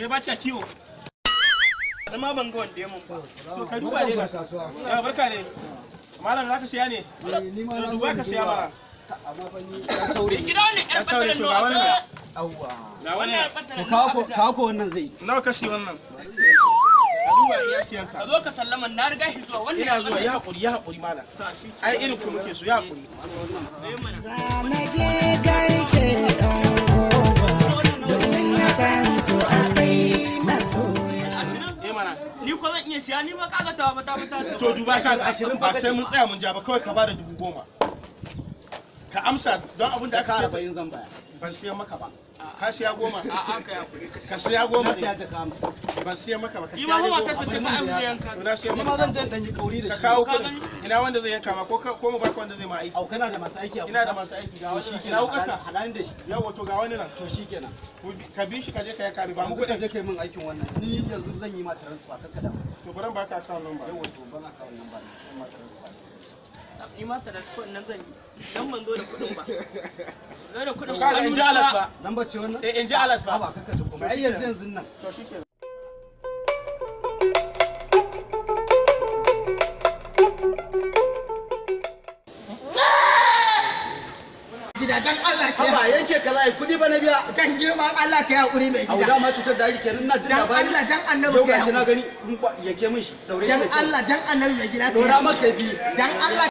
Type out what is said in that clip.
Ke ba kya kiwo? Zama ban ga wanda ya mun ba. To ka duba ne. Ya barka ne. Malam za ka siya ne? Ni ma To na duba ka siya mana. Amma fa ni dan saurayi. Gida wannan yar Ya saurayi batalan to nawa ga wannan. aka Awwa. Ga Wannan wannan. yar batalan To nawa kawo ko aka kawo ko wannan zai. Nawa ka siya wannan? Ka duba iya siyan Ka ka. zo ka sallama na riga shi zuwa wannan Ina yar zuwa, ya haƙuri, ya haƙuri malam. Tashi. Ai irin ku muke so, ya haƙuri. Zai mana. Na je garke ɗan goma domin na san su akwai masoya. 20. Eh mana. Ni ko zan iya siya ni ma kaga tawa ba ta ba ta. To duba ka 20 ba fa sai mun tsaya mun ja ba, kawai ka bada 10,000. Ka amsa don abin da aka Jaka siya 40 zan baya. Ban siya maka ba. Ka siya 10. A'a ka ya kuri ka. Ka siya 10 Na siya ne. jaka 50. Ban siya maka ba, ka Ni siya ma dai fa 10. matarsa ce ta amsa yanka. To na siya Ni ma maka. zan je dan yi kauri da Ka shi. kawo Ka kuɗin. gani? Ina wanda zai yanka ma ko ko mu baka wanda zai ma aiki. Au kana da masu aiki a Ina da kusa? masu aiki ga To wani. shikenan. Ina wukarka? Haɗa ni da shi. Yawwa to ga wani nan. To shikenan. Ka bi shi ka je ka yanka ni ba mu Yanzu ka kuɗin. je kai min aikin wannan. Ni yanzu zan yi ma transfer kakka da. To bari in baka account number. Yawwa to ban account number ne sai ma transfer. Ni ma transfer nan zan yi. Dan ban zo da kuɗin ba. Zo da kuɗin To kaga in ji alat ba. Lambar ce wannan? Eh in ji alat ba. Haba kakka ji komai. Ai yanzu yanzu nan. To shikenan. Gida dan Allah ka Haba yanke ka za a yi kuɗi ba na biya. Dan girman Allah ka yi hakuri mai Au gida. dama cutar da ake kenan ina jin Dan labari. Allah dan annabi Yau ka yi gashi na hakuri. gani in ba- yanke min shi. Daure shi Dan da kyau. Allah dan annabi mai gida ka yi Dora hakuri. maka bi. Dan Allah.